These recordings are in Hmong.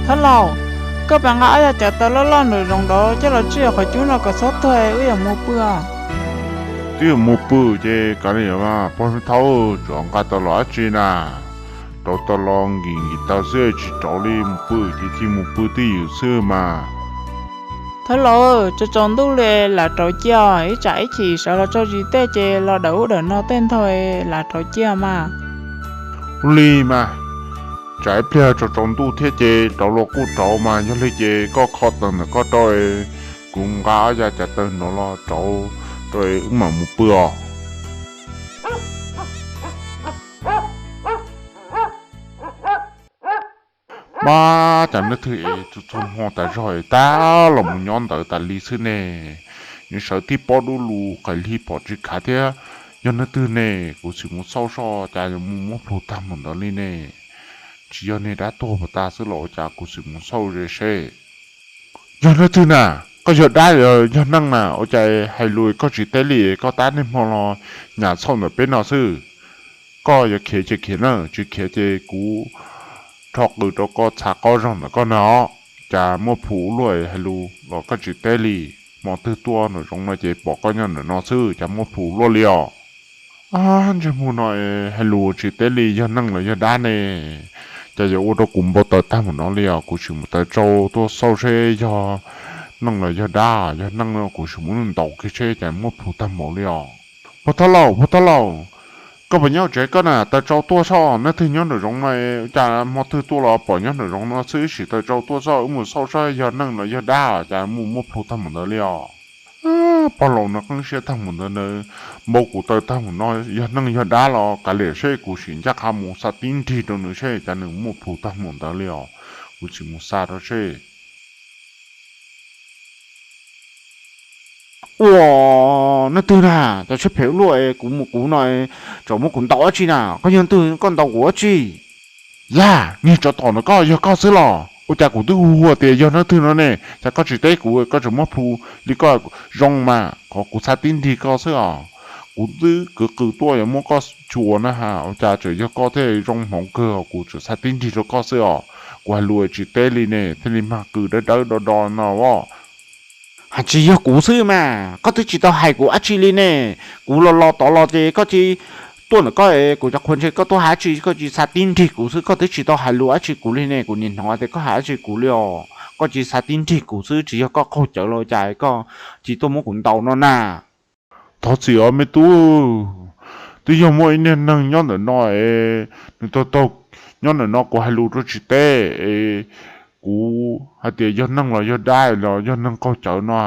Thab laus, koj pab nqa ob yav cav taws loj loj nraum zoov nraud coj los tsij qhov cub no kom txhob tuag wb yuav mus pw. Twb yuav mus pw ces kav liam, pog Hmoob Thaub, tsuas nqa tau los dab tsi na? Rauv taws los nkim nkim taws xwb tsis rauv li, mus pw ces cia mus pw twj ywm xwb mas. Thab laus, tsaus tsaus ntuj li lam rauv cia, ib tsam ib chim sawv los tso zis tej ces los dawm ub dawm no tej ntag, lam rauv cia mas. Ua li mas, tsam ib pliag tsaus tsaus ntuj thiab ces rauv los kuj rauv mas, yog li ces koj kho taws ntawm koj rau, kuv nqa ob yav cav taws no los rauv rau wb mam mus pw os. Pab, cas leej twg es txhua txhua hmo tas zog es tab los mus nyob ntawd tas li xwb ne? Nws sawv tib pob dub lug qaim hli pom tsis khav thiab. Yog leej twg ne? Kuv sim mus xauj soj cas yuav mus muab plhus tag mus ntawd li ne. Tsis yog niag dab tuag puas tas xwb los ua cas, kuv sim mus xauj ze seb. Yog leej twg na? Koj yog dab los yog neeg na? Ua cas hais lus koj tsis teb li, koj tab niag hmo los nyas txhauj ntawm peb no xwb? Koj yuav khiav ces khiav na, tsis khiav ces kuv rho qws rau koj txha qaub zog ntawm koj na. Cas muaj plhus luaj hais lus los koj tsis teb li? Hmo twg tuaj nraum zoov no ces pom koj nyob ntawm no xwb, cas muaj plhus luaj li os. Ab, ntsej muag no hais lus tsis teb li, yog neeg los yog dab ne? Cas yuav ua rau kuv npau taws tag mus no li os. Kuv sim mus taws tsau tuaj xauj seb yog neeg los yog dab. Yog neeg no kuv sim mus ntaus kiag seb cas muaj plhus tag npaum li os. Pog Thab laus, pog Thab laus, koj puas nyob tsev koj na? Taws tsau tuaj soj, leej twg nyob nraum zoov no? Cas hmo twg tuaj los pom nyob nraum zoov no xwb, sim taws tsau tuaj soj, wb mus xauj seb yog neeg los yog dab, cas mus muaj plhus tag mus ntawd li os. Pog laus no qeeb siab tag mus ntawd na, npau kuv taws tag mus no, yog neeg yog dab los kav liam seb, kuv sim ncaj qha mus xa tib nrig rau nws seb cas nws muaj plhus tag mus ntawd li os. Kuv sim mus xa rau seb. Ua, leej twg na? Cov siab phem ua luaj, kuv mus kuv no, tseem muab kuv ntaus dab tsi na? Koj yog leej twg koj ntaus kuv dab tsi? Yaj, niag tsov tom ntawm koj yog koj xwb los? Ua cas kuv twb hu hu tias yog leej twg no ne, cas koj tsis teb kuv, koj tseem muab plhus li koj zoo mas, qhov kuv xa tib nrig koj xwb os. Kuv twb kwv qws tuaj yuav muab koj xyuas na ha, ua cas tseem yog koj thiaj zoo hmoov kawg, kuv tseem xa tib nrig rau koj xwb os. Kuv hais lus tsis teb li ne, thiaj li mag qws dawb dawb do do no os. Hais tsis yog kuv xwb mas, koj twb tsis tau hais kuv dab tsi li ne. Kuv los los tod los ces koj cia tuaj ntawm koj es kuv cov qhua ntshe koj tuaj hais dab tsi, koj cia xa tib nrig kuv xwb, koj twb tsis tau hais lus dab tsi kuv li ne, kuv nim hnov tias koj hais dab tsi kuv li os. Koj cia xa tib nrig kuv xwb, tsis yog koj qaug cawv los cas koj cia tuaj muab kuv ntaus no na. Thov txim os me tub, twb yog muaj ib niag neeg nyob ntawm no es nws taug taug nyob ntawm no, kuv hais lus rau tsis teb es kuv hais tias yog neeg los yog dab los yog neeg qaug cawv no,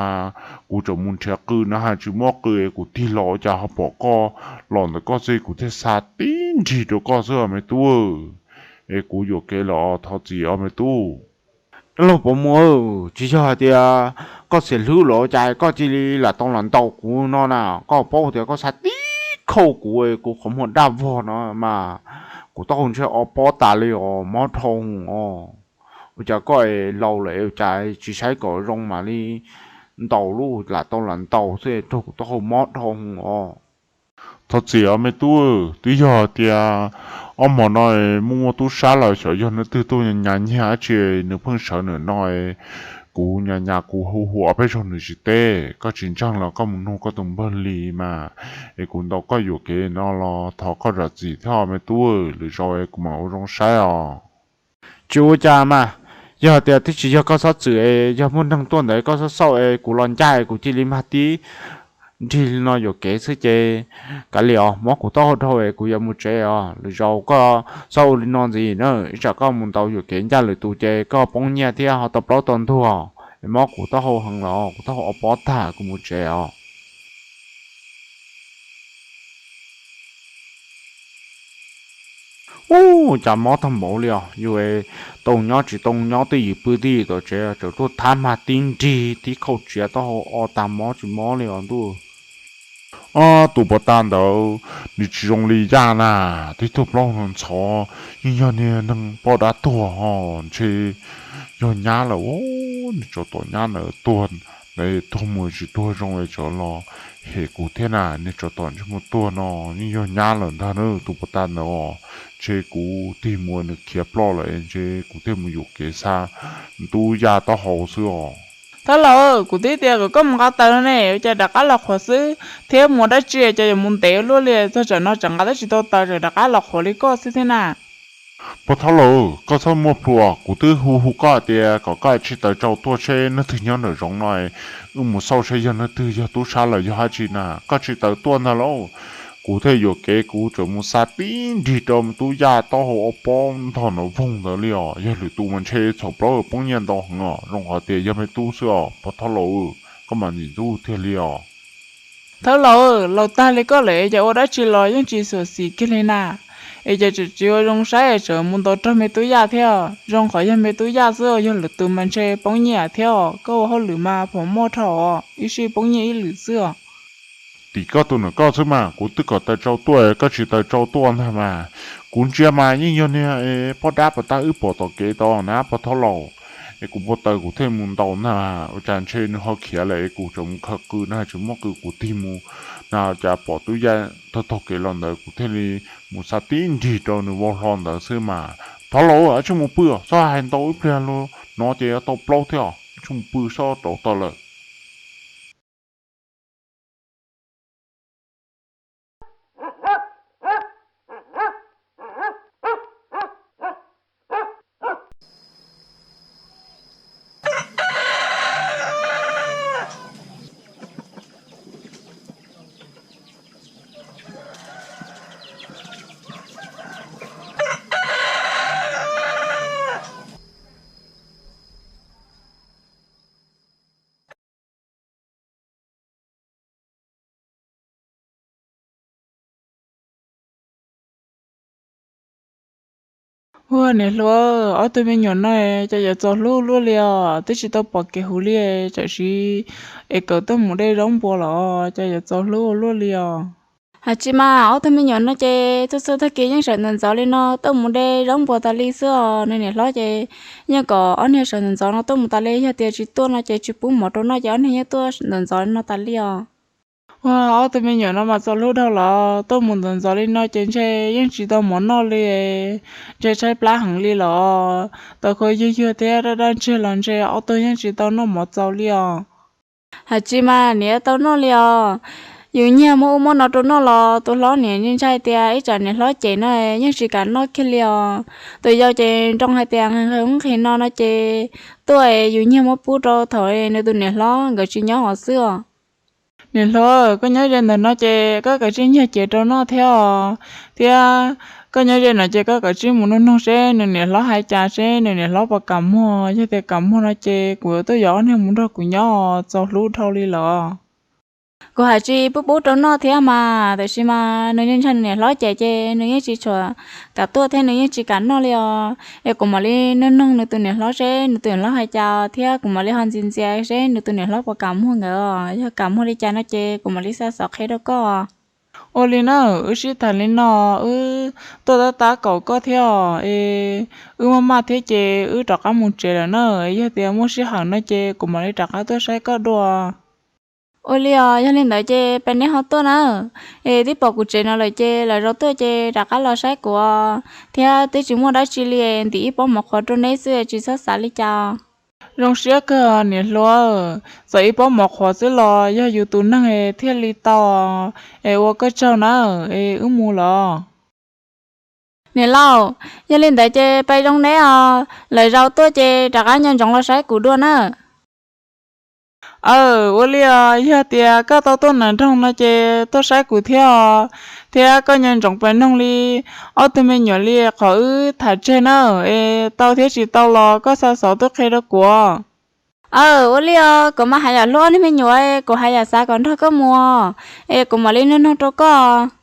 kuv tseem mus nrhiav qws no ha, tsis muaj qws es kuv tig los ua cas ho pom koj los ntawm koj xwb, kuv thiaj xa tib nrig rau koj xwb os me tub. Es kuv yuam kev los thov txim os me tub. Dab laug Pov Muas, tsis yog hais tias koj xiam hlub los ua cas koj cia li lam tau los ntaus kuv no na. Koj paub tias koj xa tib khauj kuv, kuv qhov muag daj vog no mas kuv taub hau ntshe o pob tas li os, mob dhau os. Ua cas koj es laus lawm ua cas tsis saib kom zoo mam li ntaus, lam tau lam ntaus xwb raug kuv taub hau mob dhau os. Thov txim os me tub, twb yog tias ob hmo no muaj muaj tub sab los xyov yog leej twg tuaj nyas nyiag dab tsi nws pheej sawv ntawm no, kuv nyas nyas kuv hu hu ob peb zaug nws tsis teb. Koj tsis ntseeg los koj mus nug koj tus npawg Lis mas, es kuv ntaus koj yuam kev no los thov koj zam txim thiab me tub, lwm zaus es kuv mam ua zoo saib os. Tsis ua cas mas, yog tias twb tsis yog koj txhob txwm, yog muaj neeg tuaj ntawd koj xauj xauj es kuv los ncaj es kuv cia li mag tib nrig li no yuam kev xwb ces kav liam os, mob kuv taub hau dhau es kuv yuav mus tsev os. Lwm zaus koj txhob ua li no ntxiv na, ib tsam koj mus ntaus yuam kev ncaj lwm tus ces koj poob nyiaj thiab ho tau plaub tau ntug, mob kuv taub hau heev los kuv taub hau o pob tag, kuv mus tsev os. Ub, cas mob tag npaum li os, yus tau nyob tsis tau nyob twj ywm pw twj ywm tom tsev tseem tuaj thab mag tib nrig tib khauj tsiav taub hau o tag mob tsis mob li os ntuj. Ob tug pov tas ntawd nws tsis zoo li Yaj na, tib tug plaub hau ntxhov, yeej yog niag neeg poj dab tuag ho ntshe yog nyab lawm os. Nws tso tom nyab ntawd tuag Lawv tuag mus tsis tuag zoo es tsov los hem kuv thiab na, niag tsov tom ntsej muag tuag no yeej yog nyab lawm ntag na, tus puas tas ntawd os. Ntshe kuv tig mus nws khiav ploj lawm, ntshe kuv thiaj mus yuam kev xa tub Yaj taub hau xwb os. Thaub laus, kuv twb tias kom koj mus nqa taws no ne, ua cas rov qab los qhuav xwb thiab? Mus dab tsi cas yuav mus ntev ua luaj li, txog tsam no tseem nqa twb tsis tau taws tseem rov qab los qhuav li koj xwb thiab na. Pog thaub laus, koj txhob muaj plhus, kuv twb hu hu koj tias kom koj tsis taws tsau tuaj seb leej twg nyob nram zoov no, wb mus xauj seb yog leej twg, yog tub sab los yog dab tsi na, koj tsis taws tuaj ntag lauj. Kuv thiaj yuam kev kuv tseem mus xa tib nrig rau tub Yaj taub hau ob pob ntog nram voog ntawd li os. Yog lwm tus mas ntshe txhaum plaub poob nyiaj ntau heev os, zoo qhov tias yog me tub xwb os. Pog thaub laus, koj mam ntxim ntxub tiag li os. Thaub laus, laus tag li koj lawm ces ua dab tsi los yeej tsis xyuam xim kiag li na. Es ces tseem tsis ua zoo saib es tseem mus ntaus raug me tub Yaj thiab. Zoo qhov yog me tub Yaj xwb, yog lwm tus mas ntshe poob nyiaj thiab os. Koj ua hauj lwm mas pom muaj dhau os, ib sij poob nyiaj ib lwm xwb os. Tim koj tus nam koj xwb mas, kuv twb kom taws tsau tuaj koj tsis taws tsau tuaj ntag mas. Kuv ntsia mas yeej yog niag poj dab puas tas wb pom tom kev tod na pog thaub laus. Es kuv puas taws kuv thiaj mus ntaus ntag, ua cas ntshe nws ho khiav lawm es kuv tseem mus khaws qws na, tseem muab qws kuv tig mus na, cas pom tub Yaj taug taug kev los ntawd kuv thiaj li mus xa tib nrig rau nws vau hlo ntawd xwb mas. Thaub laus, tsis mus pw, txhob hais ntau ib pliag lus no ces yuav tau plaub thiab os, tsis mus pw sob rauv taws lawm. Ua niam hluas, ob tug me nyuam no cas yuav txaus hlub luaj li os, twb tsis tau pom kev huv li, tsam sim es kawm tuaj mus de zaub npua los cas yuav txaus hlub ua luaj li os. Hais tsis mas ob tug me nyuam no ces txhua txhua tag kis yeej sawv ntxov ntxov li no tuaj mus de zaub npua tas li xwb os. Nws niam hlob ces yeej kom ob niag sawv ntxov ntxov no tuaj mus tas li, yog tias tsis tuaj no ces tsis pub mov rau noj ces ob niag yeej tuaj ntxov ntxov li no tas li os. Ua ob tug me nyuam no mas txaus hlub dhau los, tuaj mus ntxov ntxov li no ces ntshe yeej tsis tau mov noj li, ntshe tshaib plab heev li los. Tau khuv yuag yuag thiab daj daj ntseg los ntshe ob tug yeej tsis tau noj mov txaus li os. Hais tsis mas niam tau noj li os. Yus nyiag muab ub muab no rau noj los tus hlob niam ntshai tias ib tsam niam hlob cem no yeej tsis kam noj kiag li os. Tus yau ces nroo hais tias nqhis nqhis no no ces tuaj es yus nyiag muab pub rau thaum nws tus niam hlob nkawd tsis nyob hov xwb os. Niam hluas, koj nyob ze ntawm no ces koj kav tsij nyiag cev rau noj thiab os. Thiab koj nyob ze no ces koj kav tsij mus nug noog seb nws niam hlob hais cas, seb nws niam hlob puas kam muag. Yog tias kam muag no ces kuv yuav tuaj yuav ob niag mus nrog kuv nyob, txaus hlub dhau li lawm. Kuv hais tsis pub pub rau noj thiab mas, tab sis mas nws ntshai nws niam hlob cem ces nws yeej tsis tshua kam tuaj thiab nws yeej tsis kam noj li os. Es kuv mam li nug noog nws tus niam hlob seb nws tus niam hlob hais cas thiab kuv mam li ho ntxias ntxias seb nws tus niam hlob puas kam muag nkawd os. Yog kam muag li cas no ces kuv mam li xa xov qhia rau koj. Ua li na, wb sib tham li no, wb tuaj tab tab kaum koj thiab os, es wb maj maj thiab ces wb rov qab mus tsev lawm na. Yog tias muaj sij hawm no ces kuv mam li rov qab tuaj saib koj dua. Ua li os, yog li ntawd ces peb neb ho tuaj na. Es twb pom kuv tsev no lawm ces lwm zaus tuaj ces rov qab los saib kuv os. Thiab twb tsis muaj dab tsi li, ntim ib pob mov qhuav rau neb xwb, tsis txhob xav li cas. Zoo siab kawg niam hluas, txawm ib pob mov qhuav xwb los yog yus tus neeg thiaj li tau. Es ua koj tsaug na, es wb mus los. Niam laus, yog li ntawd ces peb zoo neb os, lwm zaus tuaj ces rov qab nco ntsoov los saib kuv dua na. Aw, ua li os, yog tias koj tau tuaj nram nroog no ces tuaj saib kuv thiab os. Thiab koj nco ntsoov pes noog li ob tug me nyuam li qhov wb tham tseg na, es tau thiab tsis tau los koj xa xov tuaj qhia rau kuv. Aw, ua li os, kuv mas haj yam hlub ob niag me nyuam, kuv haj yam xav kom nrog koj mus, es kuv mam li nug noog rau koj.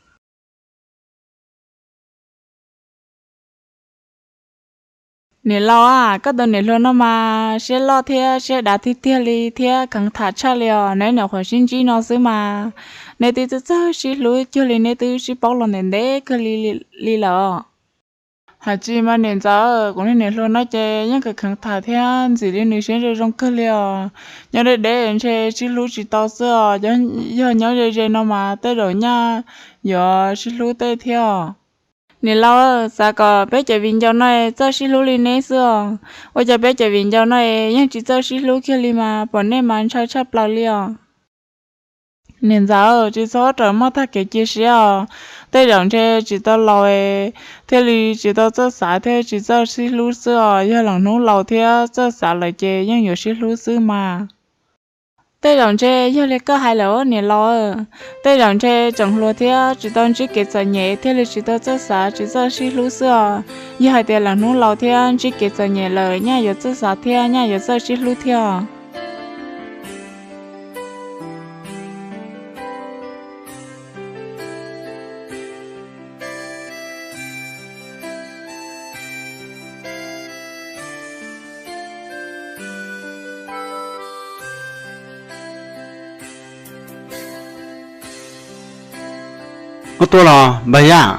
Niam laus a, koj tus niam hluas no mas siab loj thiab siab dav tiag tiag li thiab kheev tham tshaj li os. Neb nyuam qhuav sib ntsib no xwb mas neb twb txawj txawj sib hlub cuag li, neb twb sib paub los ntev ntev kawg li li lawm. Hais tsis mas niam ntxawm, kuv niag niam hluas no ces yeej kheev kheev tham thiab ntxim li nws siab zoo zoo kawg li os. Nyob deb deb ntshe sib hlub tsis tau xwb os, yog nyob ze ze no mas tej zaum nyaj yuav sib hlub tej thiab os. Niam laus, xav kom peb cov viv ncaus no txawj sib hlub li neb xwb os. Ua cas peb cov viv ncaus no yeej tsis txawj sib hlub kiag li mas pom nej mas ntshai tshaj plaws li os. Niam ntxawm, tsis txhob rawm muaj tag kev cia siab os. Tej zaum ntshe tsis tau laus thiaj li tsis tau txawj xav thiab tsis txawj sib hlub xwb os. Yog lwm hnub laus thiab txawj xav lawm ces yeej yuav sib hlub xwb mas. Tej zaum ntshe yog li koj hais lawm niam laus. Tej zaum ntshe tseem hluas thiab tsis tau ntsib kev txom nyem thiaj li tsis tau txawj xav tsis txawj sib hlub xwb os. Yog hais tias lwm hnub laus thiab ntsib kev txom nyem lawm nyaj yuav txawj xav thiab nyaj yuav txawj sib hlub thiab. Koj tuaj los npawg Yaj,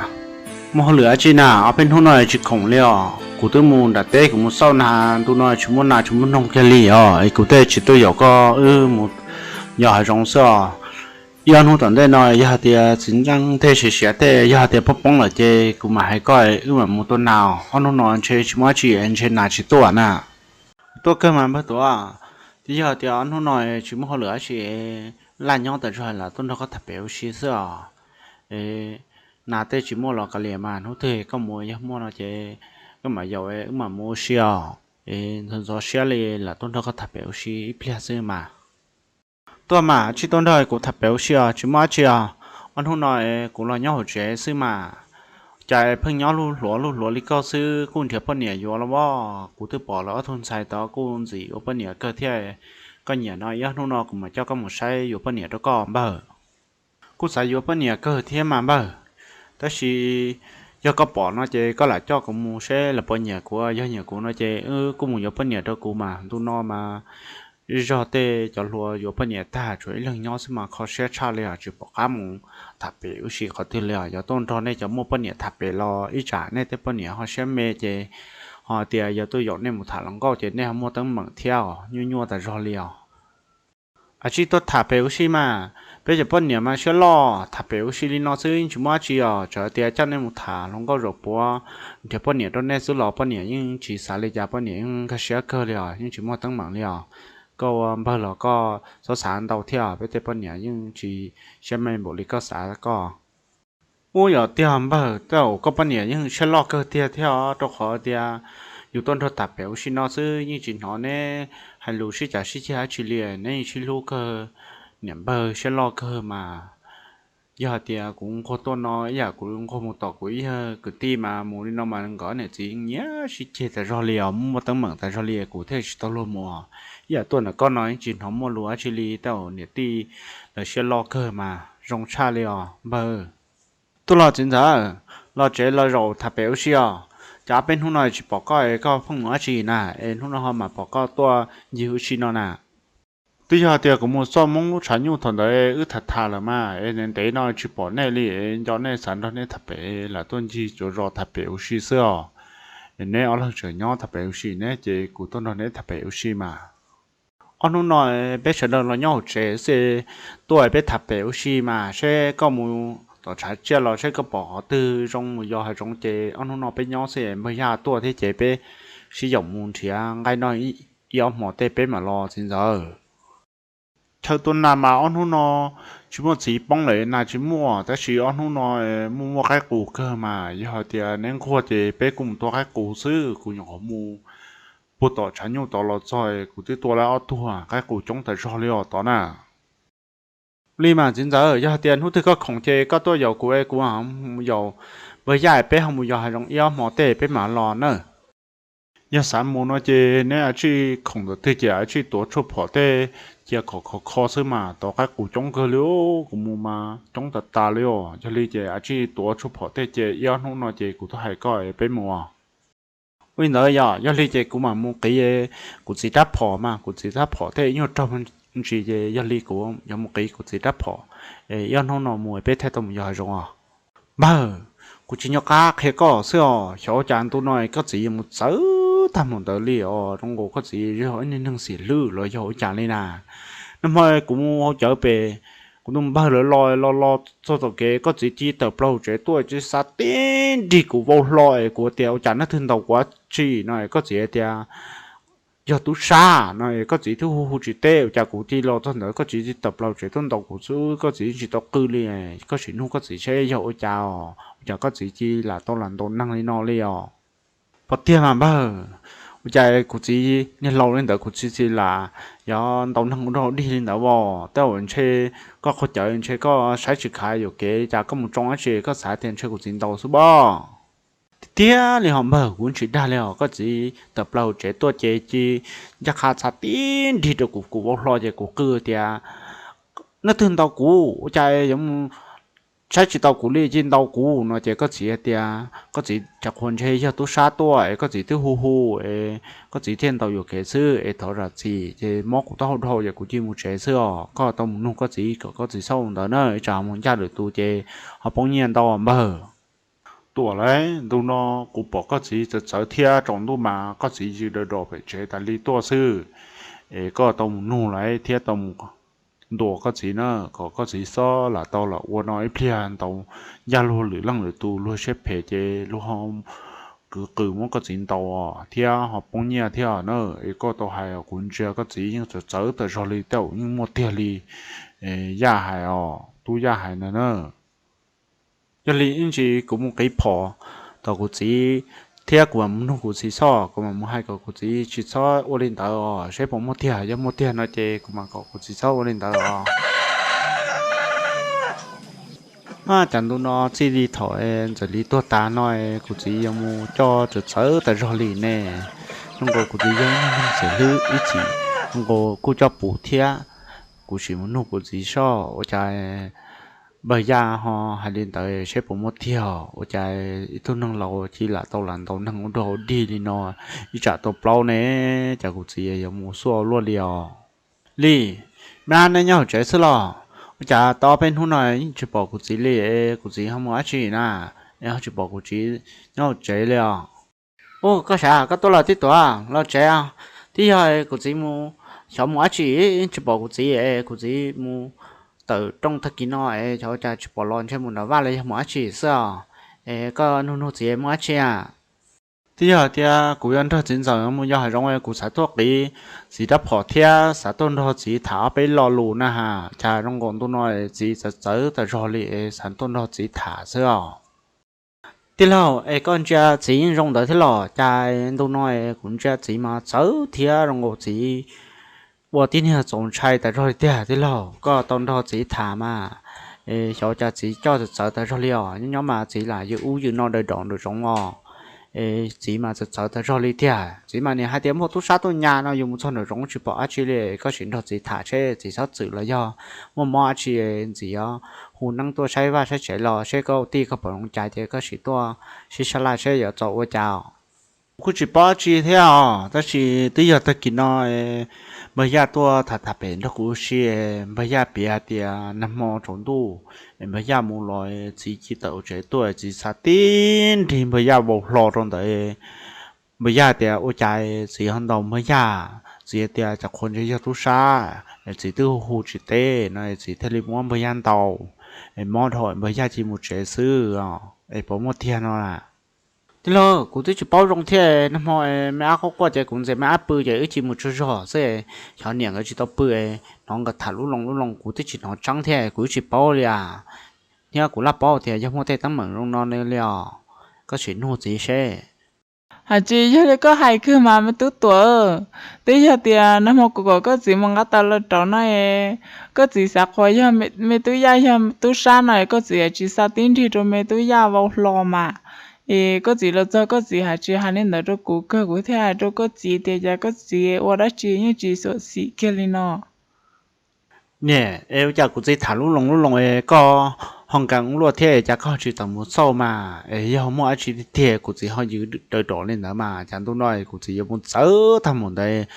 muaj hauj lwm dab tsi na? Ob peb hnub no tsis khoom li os. Kuv twb mus nram teb kuv mus xauj na, ntu no tsis muaj nas tsis muaj noog kiag li os, es kuv thiaj tsis tuaj yaum koj wb mus yos hav zoov xwb os. Ib ob hnub tom ntej no yog hais tias txiv ntseej tej siav siav tej yog hais tias poob poob lawm ces kuv mam hais koj wb mam mus tua nas. Ob hnub no ntshe tsis muaj dab tsi ntshe nas tsis tuaj na. Tuaj kawg mas npawg Tuam, twb yog tias ob hnub no tsis muaj hauj lwm dab tsi, laj nyob tas zog lam tuaj nrog koj tham pem ua si xwb os. Nas tej tsis muaj los kav liam mas hnub twg koj mus yog muaj no ces koj mam yaum wb mam mus ua si os. Es ntxhov ntxhov siab li lam tuaj nrog koj tham pem ua si ib pliag xwb mas. Tuaj mas, tsij tuaj nrog kuv tham pem ua si os, tsis muaj dab tsi os. Ob hnub no kuv los nyob hauv tsev xwb mas. Cas pheej nyob lub hluav lub hluav li koj xwb, kuj nrhiav poj niam yuav los as? Kuv twb pom lawv ob tug ntxhais tod kuj ntxim yuav poj niam kawg thiab. Koj nyiam no ib ob hnub no kuv mam coj koj mus saib yuav poj niam rau koj npawg. Kuj xav yuav poj niam kawg thiab mas npawg. Tab sis yog koj pom no ces koj lam coj kuv mus seb lawv puas nyiam kuv, yog nyiam kuv no ces wb kuj mus yuav poj niam rau kuv mas. Ntu no mas zej zog tej cov hluas yuav poj niam tag tshuav ib leeg nyob xwb mas kho siab tshaj li os, tsis pom qab mus tham pem ua si qhov twg li os. Yog tuaj nrog nej cov muaj poj niam tham pem los ib tsam nej tej poj niam ho siab me ces ho tias yog tuaj yaum nej mus tham hluas nkauj ces nej ho muaj teeb meem thiab os, nyuaj nyuaj tas zog li os. Ab, tsij tuaj tham pem ua si mas, peb cov poj niam mas siab loj, tham pem ua si li no xwb yeej tsis muaj dab tsi os. Txawm tias coj nej mus tham hluas nkauj zaum puav, nrhiav poj niam rau nej xwb los poj niam yeej tsis xav li cas, poj niam yeej nkag siab kawg li os, yeej tsis muaj teeb meem li os. Koj ua npawg los koj txhob xav ntau thiab, peb tej poj niam yeej tsis siab me npaum li koj xav koj. Ub, yog tiag npawg, tej zaum koj poj niam yeej siab loj kawg tiag thiab os, rau qhov tias yus tuaj nrog tham pem ua si no xwb yeej tsis hnov neb hais lus sib cav sib ceg dab tsi li, neb yeej sib hlub kawg, niam npawg siab loj kawg mas. Yog hais tias kuv nquag tuaj no ib yam kuv nquag mus tom kuv ib yawg kwv tij mas mus li no mas nkawd niam txiv nyiam sib ceg tas zog li os, muaj teeb meem tas zog li kuv thiaj tsis tau luag mus. Ib yam tuaj ntawm koj no yeej tsis hnov muaj lus dab tsi li, tej zaum niam tij lawv siab loj kawg mas zoo tshaj li os npawg. Tuaj los txiv ntxawm, los tsev los zaum tham pem ua si os. Cas ob peb hnub no tsis pom koj es koj pheej mus dab tsi na, es hnub no ho mam pom koj tuaj ncig ua si no na? Twb yog tias kuv mus xauj Hmoob lub tshav nyuj thaum ntawd wb tham tham lawm mas, es ntev ntev no tsis pom nej li es nco nej xav nrog nej tham pem lam tuaj ncig tsuav zos tham pem ua si xwb os. Es neb ob leeg tseem nyob tham pem ua si ne ces kuv tuaj nrog neb tham pem ua si mas. Ob hnub no peb sawv daws los nyob hauv tsev xwb, tuaj peb tham pem ua si mas, seb koj mus tom tshav tsiaj los seb koj pom qhov twg zoo mus yos hav zoov ces ob hnub no peb nyob xwb, npawg Yaj tuaj thiab ces peb sib yaum mus nrhiav nqaij noj ib ob hmo tej peb mam los txiv ntxawm. Chaw tua nas mas ob hnub no tsis muaj txiv poob lawm, nas tsis muaj, tab sis ob hnub no muaj muaj qaib qus kawg mas, yog hais tias neb nquag ces peb kuj mus tua qaib qus xwb. Kuv nyuam qhuav mus puag tom tshav nyuj tod los txog kuv twb tua lawm ob tug qaib qus coob tas zog li os tod na. Li mas txiv ntxawm, yog hais tias hnub twg koj khoom ces koj tuaj yaum kuv es kuv mus yaum npawg Yaj, peb ho mus yos hav zoov ib ob hmo tej peb mam los na. Yog xav mus no ces neb tsij khoom ntawm twg ces tsij tuav tshuaj phom tej cia kom khov kho xwb mas, tod qaib qus coob kawg li, kuv mus mas coob tas tas li os. Yog li ces tsij tuav tshuaj phom tej cia ib ob hnub no ces kuv tuaj hais koj peb mus. Ua li ntawd yog, yog li ces kuv mam mus qiv kuv txiv rab phom mas, kuv txiv rab phom tej ib nyuag raug ntsis ces yog li kuv yuav mus qiv kuv txiv rab phom, ib ob hnub no mus peb thiaj tau mus yos hav zoov os. Npawg, Kuv tsis nco qab qhia koj xwb os, xyov ua cas ntu no koj txiv yuav mus txawv tag mus ntawd li os. Zoo nkaus koj txiv yog ib neeg xiam hlwb los yog ua cas li na. Nag hmo kuv mus hauv cawv pem, kuv tus npawg lawv los los los txog tom kev, koj txiv cia li tawm plaws tsev tuaj cia li xav tib nrig kuv vau hlo es kuv tias ua cas leej twg ntaus kuv dab tsi no, koj txiv tias yog tub sab no, koj txiv twb hu hu tsis teb, ua cas kuv cia li los txog ntawd koj txiv cia li tawm plaws tsev tuaj ntaus kuv xwb, koj txiv tsis tau qw li. Koj sim nug koj txiv seb yog ua cas os, ua cas koj txiv cia li lam tau lam ntaus neeg li no li os. Pom tiag mas npawg, ua cas kuv txiv niag laus li ntawd kuv txiv cia li lam yuav ntaus neeg ua dog dig li ntawd as. Tej zaum ntshe koj qaug cawv ntshe koj saib tsis khav yuam kev, cas koj mus tsoo dab tsi koj xav tias ntshe kuv txiv ntaus xwb pob. Tiag tiag li hos npawg, kuv tsis dag li os, koj txiv tawm plaws tsev tuaj ces cia li ncaj qha txav tib nrig rau kuv, kuv vau hlo ces kuv qw tias leej twg ntaus kuv, ua cas yuav mus saib tsis taus kuv li cia li ntaus kuv no ces koj txiv hais tias koj txiv cas qhuas ntshe yog tub sab tuaj es koj txiv twb hu hu es koj txiv thiaj ntaus yuam kev xwb es thov zam txim ces mob kuv taub hau dhau ces kuv cia li mus tsev xwb os. Koj tau mus nug koj txiv kom koj txiv txhob ua ntawd na, ib tsam mus ncaj lwm tus ces ho poob nyiaj ntau npawg. Tuam lauj, ntu no kuv pom koj txiv txawv txawv thiab tsaus ntuj mas koj txiv yws daws dos pem tsev tas li tuaj xwb. Es koj tau mus nug lawv thiab tau mus ntuas koj txiv na, kom koj txiv txhob lam tau lam ua no ib pliag ntaus ncaj luag lwm leej lwm tus, luag siab phem ces luag ho kwv qws muab koj txiv ntaus thiab ho poob nyiaj thiab na. Es koj tau hais kuv ntsia koj txiv yeej txawv txawv tas zog li, tej zaum yeej muaj tiag li Yaj hais os, tub Yaj hais na na. Yog li ib ntsis kuv mus qiv phom tom kuv txiv thiab kuv mam mus nug kuv txiv xwb, kuv mam mus hais kom kuv txiv tsis txhob ua li ntawd os, seb puas muaj tiag, yog muaj tiag no ces kuv mam kom kuv txiv txhob ua li ntawd os. Cas ntu no txij li thaum Ntxawm Lis tuag tas no kuv txiv yuav mus coj txawv txawv tas zog li ne. Zoo nkaus kuv txiv yog ib neeg xiam hlwb ib txhis, zoo nkaus kuj coj puv thiab. Kuv sim mus nug kuv txiv soj ua cas npawg Yaj ho hais li ntawd seb puas muaj tiag, ua cas ib tug neeg laus cia li lam tau lam ntaus neeg ua dog ua dig li no, ib tsam tau plaub ne, cas kuv txiv yuav mus xuaj luaj li os. Li, me ab neb nyob hauv tsev xwb los? Ua cas tau ob peb hnub no yeej tsis pom kuv txiv li, kuv txiv ho mus dab tsi na, es ho tsis pom kuv txiv nyob hauv tsev li os? Ub, koj sav koj tuaj los tib tuam los tsev, twb yog kuv txiv mus, xyov mus dab tsi, tsis pom kuv txiv es kuv txiv mus tawm rooj tag kis no es xyov ua cas tsis pom los, ntshe mus nram vaj los yog mus dab tsi xwb os. Es koj nug nug txiv muaj dab tsi a? Twb yog tias kuv yuav nrog txiv ntxawm mus yos hav zoov, kuv xav tuaj qiv txiv rab phom thiab xav tuaj nrog txiv tham ob peb lo lus na has, cas zoo nkaus ntu no txiv txawv txawv tas zog li es xav tuaj nrog txiv tham xwb os. Tij laug, es koj ntsia txiv yeej zoo ntawd thiab los? Cas ntu no kuv ntsia txiv mas txawv thiab zoo nkaus txiv ua tib niag txaus ntshai tas zog li tiag tij laug. Koj tau nrog txiv tham mas, es xyov cas txiv coj txawv txawv tas zog li os. Nyob nyob mas txiv lam yws ub yws no daws dom nraum zoov os. Es txiv mas txawv txawv tas zog li tiag. Txiv mas niam hais tias muaj tub sab tuaj nyas no, yus mus txog nraum zoov tsis pom dab tsi li. Koj sim nrog txiv tham seb txiv txhob txwm los yog muaj mob dab tsi, ntxiv hu neeb tuaj saib vaj saib tsev los seb koj tij koj pom zoo cas ces koj sim tuaj sib sab laj seb yuav txaus ua cas. Kuv kuj tsis paub dab tsi thiab os, tab sis twb yog tag kis no npawg Yaj tuaj tham tham pem nrog kuv si, npawg Yaj piav hais tias nag hmo tsaus ntuj es npawg Yaj mus los txiv cia li tawm tsev tuaj, txiv xav tib nrig npawg Yaj vau hlo rau ntawd. Npawg Yaj tias ua cas txiv ho ntaus npawg Yaj, txiv tias cas qhuas ntshe yog tub sab, txiv twb hu hu tsis teb no, txiv thiaj li muab npawg Yaj ntaus, es mob dhau npawg Yaj cia li mus tsev xwb, es puas muaj tiag no a? Tij laug, kuv twb tsis paub zoo thiab, nag hmo me ab quaj quaj ces kuv ntxias me ab pw ces wb cia li mus tsaug zog xwb, xyov niam nkawd tsis tau pw, hnov nkawd tham lub loo lub loo kuv twb tsis hnov tseeb thiab kuv twb tsis paub li as. Thiab kuv laj paub tias yog muaj tej teeb meem zoo no li os, koj sim nug txiv seb. Hais tsis yog li koj hais kawg mas me tub Tuam. Twb yog tias nag hmo kuv kom koj txiv mus nqa taws los rau no, koj txiv xav qhuas yog me tub Yaj yog tub sab no, koj txiv tsis xa tib nrig rau me tub Yaj vau hlo mas. Es koj txiv los txog koj txiv hais tsis hais li ntawd rau kuv kawg, kuv thiaj hais rau koj txiv tias cas koj txiv ua dab tsi yeej tsis xyuam xim kiag li no. Niam, es ua cas kuv txiv tham lub loo lub loo es koj ho nkees ua luaj thiab, cas koj tsis tawm mus xauj mas? Es yog muaj dab tsi tiag tiag kuv txiv ho yws daws rom li ntawd mas, cas ntu no kuv txiv yuav mus txawv tag mus ntawd,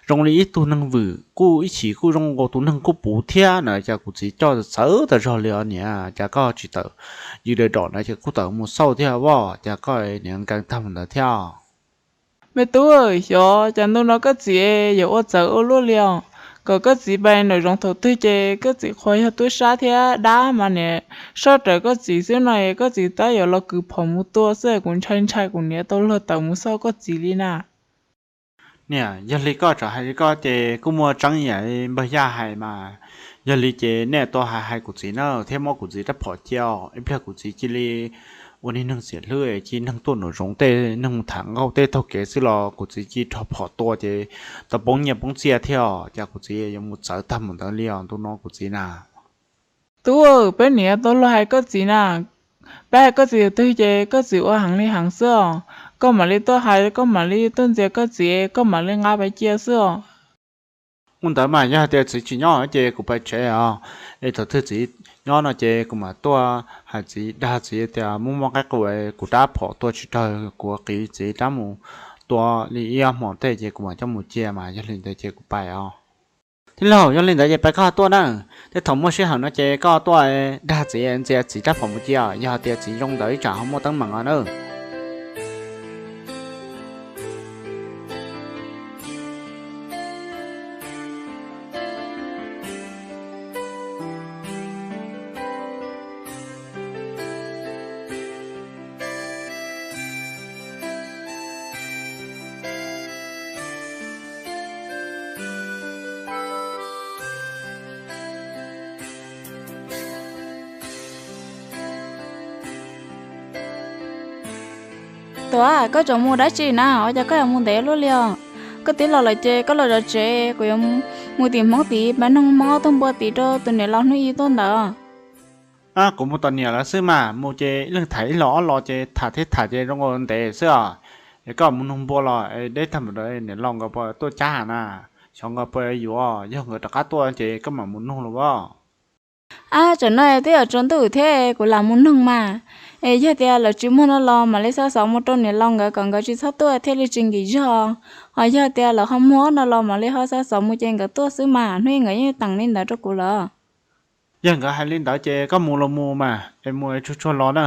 zoo li ib tug neeg vwm kuj ib chim kuj zoo nkaus tus neeg kuj puv thiab na, cas kuv txiv coj txawv tas zog li os niam, cas koj tsis tawm yws daws rom na, ces kuj tawm mus xauj thiab os, cas koj niam nkees tag mus ntawd thiab. Me tub, xyov cas ntu no koj txiv yuav ua txawv ua luaj li os. Kom koj txiv pais nram zoov thaum twg ces koj txiv qhuas yog tub sab thiab dab mas niam soj rawv koj txiv xwb no, koj txiv tab yuav los kwv phom mus tua xwb, kuv ntshai ntshai kuv niam tau luag tawm mus xauj koj txiv li na. Niam, yog li koj tseem hais li koj ces kuj muaj tseeb yam npawg Yaj hais mas. Yog li ces nej tuaj hais hais kuv txiv na thiab muab kuv txiv rab phom cia os, ib pliag kuv txiv cia li ua niag neeg xiam hlwb, cia neeg tuaj nraum zoov tej neeg mus tham nkauj tej taug kev xwb los kuv txiv cia rho phom tua ces tau poob nyiaj poob txiaj thiab os, cas kuv txiv yuav mus txawv tag mus ntawd li os ntu no kuv txiv na. Tub, peb niam tau luag hais koj txiv na, peb hais koj txiv thaum twg ces koj txiv ua heev li heev xwb os. Koj mam li tuaj hais, koj mam li tuaj ntxias koj txiv, koj mam li nqa pais cia xwb os. Ua ntawd mas yog hais tias txiv tsis nyob ces kuv pais tsev os. Es thaum twg txiv nyob no ces kuv mam tuaj hais txiv, dag txiv tias muaj muaj qaib qus, kuv rab phom tua tsis raug, kuv qiv txiv rab mus tua li ib ob hmos tej ces kuv mam coj mus cia mas, yog li ntawd ces kuv pais os. Tij laug, yog li ntawd ces pais koj tuaj na, tej thaum muaj sij hawm no ces koj tuaj dag txiv ntxias txiv rab phom mus cia, yog hais tias txiv zoo ntawd ib tsam ho muaj teeb meem os na. Tuam, koj tseem mus dab tsi na, ua cas koj yuav mus ntev luaj li os? Koj twb los lawm ces koj los zov tsev, kuv yuav mus tim Hmoob tid, pab noog Hmoob ob tug npua tid rau tus niam laus hnub ib tuaj ntawd. Kuv mus tom niam lawv xwb mas, mus ces ib leeg tham ib los ob los ces tham thiab tham ces zoo nkaus ntev xwb os. Es koj mus noog npua los deb tag npaum ntawd niam laus nkawd puas tuaj cab na? Xyov nkawd puas yuav, yog nkawd rov qab tuaj ces koj mam mus noog los as. Ab, tsam no twb yuav tsaus ntuj thiab kuv lam mus noog mas. Es yog tias lawv tsis muag no los mam li xa xov mus rau niam laus nkawd kom nkawd tsis txhob tuaj thiaj li tsis nkim zog. Ho yog tias lawv ho muag no los mam li ho xa xov mus ces nkawd tuaj xwb mas, hnub ib nkawd yeej teem li ntawd rau kuv lawm. Yog nkawd hais li ntawd ces koj mus los mus mas, es mus tsuag tsuag los na,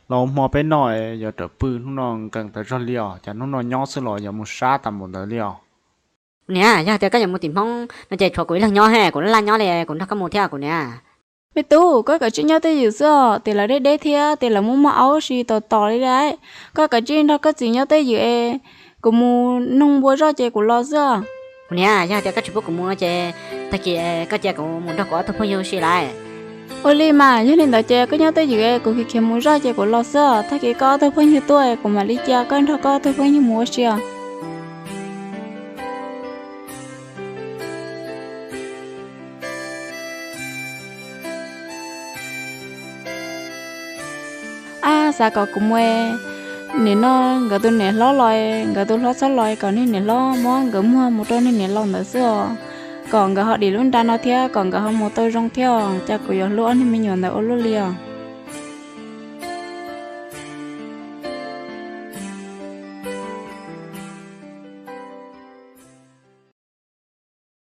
los hmo peb noj yuav rawm pw, hnub no nkees tas zog li os, cas hnub no nyob xwb los yuav mus sab tas npaum ntawd li os. Niam, yog tias koj yuav mus tim Hmoob no ces tshuav kuv ib leeg nyob he, kuv laj laj nyob li, kuv nrog koj mus thiab kuv niam. Me tub, koj kav tsij nyob twj ywm xwb os, tes lawv deb deb thiab tes lawv muaj muaj aub si tos tos li lawm. Koj kav tsij nrog koj txiv nyob twj ywm es kuv mus noog npua zoj ces kuv los xwb os. Kuv niam, yog tias koj tsis pub kuv mus ces tag kis koj cia kuv mus nrog kuv ob tug phooj ywg ua si lawm. Ua li mas, yog li ntawd ces koj nyob twj ywm es kuv khiav khiav mus zoj ces kuv los xwb os, tag kis koj ob tug phooj ywg tuaj kuv mam li cia koj nrog koj ob tug phooj ywg mus ua si os. Ab, xav kom kuv mus, nim no nkawd tus niam hlob los, nkawd tus hlob txhob los, kom niag niam hlob muab nkawd muag mus rau niag niam laus ntawd xwb os, kom nkawd ho dim lub nra no thiab kom nkawd ho mus tau zoo thiab os, cas kuv yuav hlub ob niag me nyuam ntawd ua luaj li os.